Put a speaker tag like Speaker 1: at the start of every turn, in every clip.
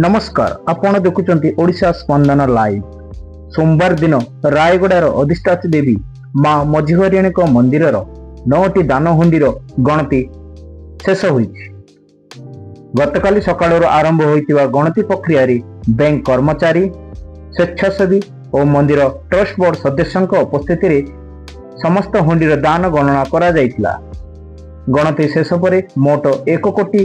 Speaker 1: ନମସ୍କାର, ଆପଣ ଦେଖୁଛନ୍ତି ଓଡ଼ିଶା ସ୍ପନ୍ଦନ ଲାଇଭ୍। ସୋମବାର ଦିନ ରାୟଗଡ଼ାର ଅଧିଷ୍ଠାତ୍ରୀ ଦେବୀ ମା ମଝିଘରିଆଣୀଙ୍କ ମନ୍ଦିରର ନଅଟି ଦାନ ହୁଣ୍ଡିର ଗଣତି ଶେଷ ହୋଇଛି। ଗତକାଲି ସକାଳରୁ ଆରମ୍ଭ ହୋଇଥିବା ଗଣତି ପ୍ରକ୍ରିୟାରେ ବ୍ୟାଙ୍କ କର୍ମଚାରୀ, ସ୍ୱେଚ୍ଛାସେବୀ ଓ ମନ୍ଦିର ଟ୍ରଷ୍ଟ ବୋର୍ଡ ସଦସ୍ୟଙ୍କ ଉପସ୍ଥିତିରେ ସମସ୍ତ ହୁଣ୍ଡିର ଦାନ ଗଣନା କରାଯାଇଥିଲା। ଗଣତି ଶେଷ ପରେ ମୋଟ 1 କୋଟି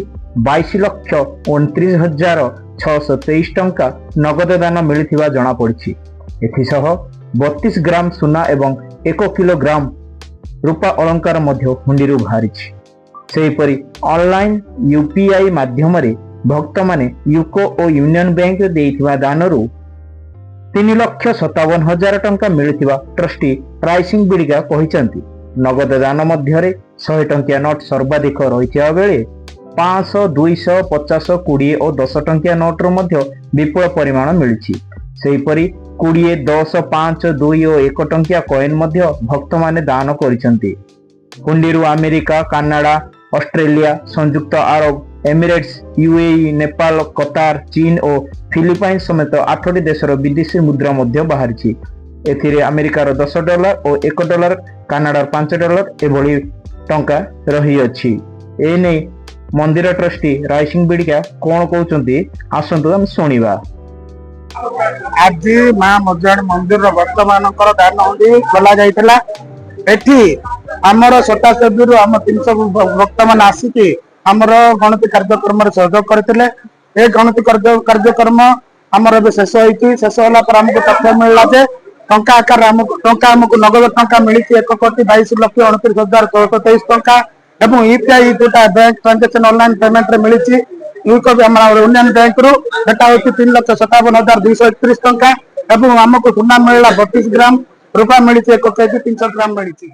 Speaker 1: 22 ଲକ୍ଷ 29 ହଜାର 623 ଟଙ୍କା ନଗଦ ଦାନ ମିଳିଥିବା ଜଣାପଡ଼ିଛି। ଏଥିସହ 32 ଗ୍ରାମ ସୁନା ଏବଂ 1 କିଲୋଗ୍ରାମ ରୂପା ଅଳଙ୍କାର ମଧ୍ୟ ହୁଣ୍ଡିରୁ ବାହାରିଛି। ସେହିପରି ଅନଲାଇନ ୟୁପିଆଇ ମାଧ୍ୟମରେ ଭକ୍ତମାନେ ୟୁକୋ ଓ ୟୁନିୟନ ବ୍ୟାଙ୍କରେ ଦେଇଥିବା ଦାନରୁ 3 ଲକ୍ଷ 57 ହଜାର ଟଙ୍କା ମିଳିଥିବା ଟ୍ରଷ୍ଟି ରାଇସିଂ ବିଡ଼ିକା କହିଛନ୍ତି। ନଗଦ ଦାନ ମଧ୍ୟରେ 100 ଟଙ୍କିଆ ନୋଟ ସର୍ବାଧିକ ରହିଥିବା ବେଳେ 500, 200, 50, 20 ଓ 10 ଟଙ୍କିଆ ନୋଟର ମଧ୍ୟ ବିପୁଳ ପରିମାଣ ମିଳିଛି। ସେହିପରି 20, 10, 5, 2 ଓ 1 ଟଙ୍କିଆ କଏନ ମଧ୍ୟ ଭକ୍ତମାନେ ଦାନ କରିଛନ୍ତି। ହୁଣ୍ଡିରୁ ଆମେରିକା, କାନାଡା, ଅଷ୍ଟ୍ରେଲିଆ, ସଂଯୁକ୍ତ ଆରବ ଏମିରେଟ୍ସ, ୟୁଏଇ, ନେପାଳ, କତାର, ଚୀନ ଓ ଫିଲିପାଇନ୍ସ ସମେତ ଆଠଟି ଦେଶର ବିଦେଶୀ ମୁଦ୍ରା ମଧ୍ୟ ବାହାରିଛି। ଏଥିରେ ଆମେରିକାର 10 ଡଲାର ଓ 1 ଡଲାର, କାନାଡାର 5 ଡଲାର ଏଭଳି ଟଙ୍କା ରହିଅଛି। ଏନେଇ ମନ୍ଦିର ଟ୍ରଷ୍ଟି ରାଇସିଂ ବିଡ଼ିକା କଣ କହୁଛନ୍ତି, ଆସନ୍ତୁ ଆମେ ଶୁଣିବା।
Speaker 2: ଆଜି ମା ମଝିଘରିଆଣୀ ମନ୍ଦିରର ଭକ୍ତମାନଙ୍କର ଦାନ ହୁଣ୍ଡି ଖୋଲା ଯାଇଥିଲା। ଏଠି ଆମର ସ୍ୱେଚ୍ଛାସେବୀରୁ ଆମ 300 ଭକ୍ତମାନେ ଆସିକି ଆମର ଗଣତି କାର୍ଯ୍ୟକ୍ରମରେ ସହଯୋଗ କରିଥିଲେ। ଏ ଗଣତି କାର୍ଯ୍ୟକ୍ରମ ଆମର ଏବେ ଶେଷ ହେଇଛି। ଶେଷ ହେଲା ପରେ ଆମକୁ ତଥ୍ୟ ମିଳିଲା ଯେ ଟଙ୍କା ଆକାରରେ ଆମକୁ ଟଙ୍କା ଆମକୁ ନଗଦ ଟଙ୍କା ମିଳିଛି 1 କୋଟି 22 ଲକ୍ଷ 29 ହଜାର 623 ଟଙ୍କା ଏବଂ ୟୁପିଆଇ ଯୋଉଟା ବ୍ୟାଙ୍କ ଟ୍ରାଞ୍ଜାକ୍ସନ ଅନଲାଇନ ପେମେଣ୍ଟରେ ମିଳିଛି ୟୁକୋ ବି ଆମର ୟୁନିୟନ ବ୍ୟାଙ୍କରୁ, ସେଟା ହଉଛି 3 ଲକ୍ଷ 57 ହଜାର 231 ଟଙ୍କା ଏବଂ ଆମକୁ ସୁନା ମିଳିଲା 32 ଗ୍ରାମ, ରୂପା ମିଳିଛି 1 କେଜି 300 ଗ୍ରାମ ମିଳିଛି।